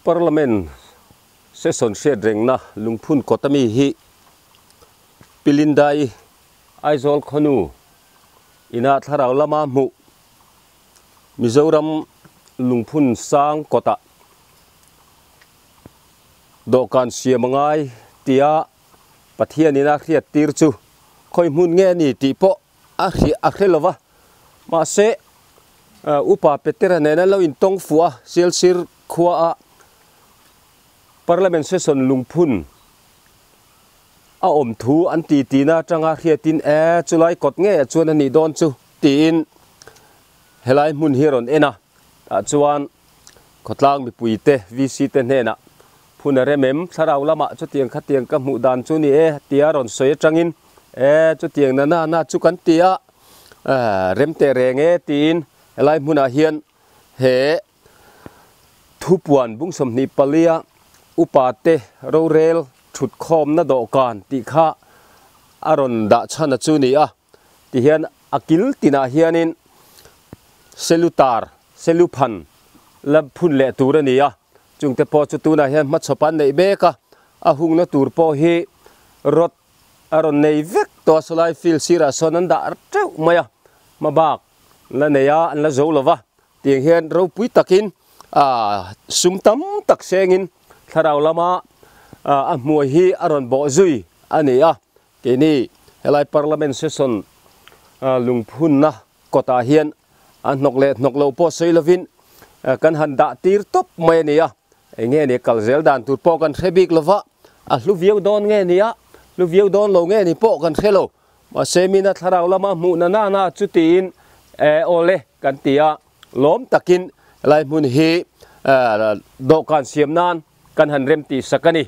Parliament session hriat rengna lungphun kawt ami hi Pilindai Aizawl khawnu ina thlarau lama hmuh Mizoram lungphun sang kawtah dawhkan siam a ngai tia Pathianin a hriat tir chu khawi hmun nge a ni tih pawh a hriah a hre lova mahse upa Petera nen an lo intawng fuh a Sialsir khua a Parliament session lungphun a awm thu an ti tina atanga hriatin e chulai kawt ngei ah chuan a nih dawn chu tiin helai hmun hi a rawn en a tah chuan khawtlang mipui te VC te hnenah phun a rem em thlarau lamah chutiang khatiang ka hmuh dan chu ni e tia rawn sawi atangin e chutiang na na na chu kan ti a rem teh reng e tiin helai hmunah hian he Thupuan bung 24 a upa te rorel thut khawmna dawhkan tih kha a rawn dah chhan a chu ni a, tihian a kil tinah hianin selutar, seluphan la phun leh tur a ni a, chungte pawh chu tunah hian hmachhawp an neih mek a, a hungna tur pawh hi rod a rawn nei vek tawh a, sawlai field sirah sawn an dah teuh mai a, hmabak la nei a, an la zo lo va. Tiang hian ropui takin sum tam tak sengin thlarau lama a hmuai hi a rawn bawh zui a ni a. Keini helai Parliament session lungphunna kawtah hian a hnawk leh hnawk lo pawh sawi lovin kan han dah tir tawp mai a ni a. Eng nge ni kal zel dan tur pawh kan hre bik lova, a hlu viau dawn nge ni a, hlu viau dawn lo nge ni pawh kan hre lo. Mahse mina thlarau lama hmuhna nana chu tiin e awle kan ti a, lawm takin helai hmun hi dawhkan siam nan kan han rem tih sak a ni.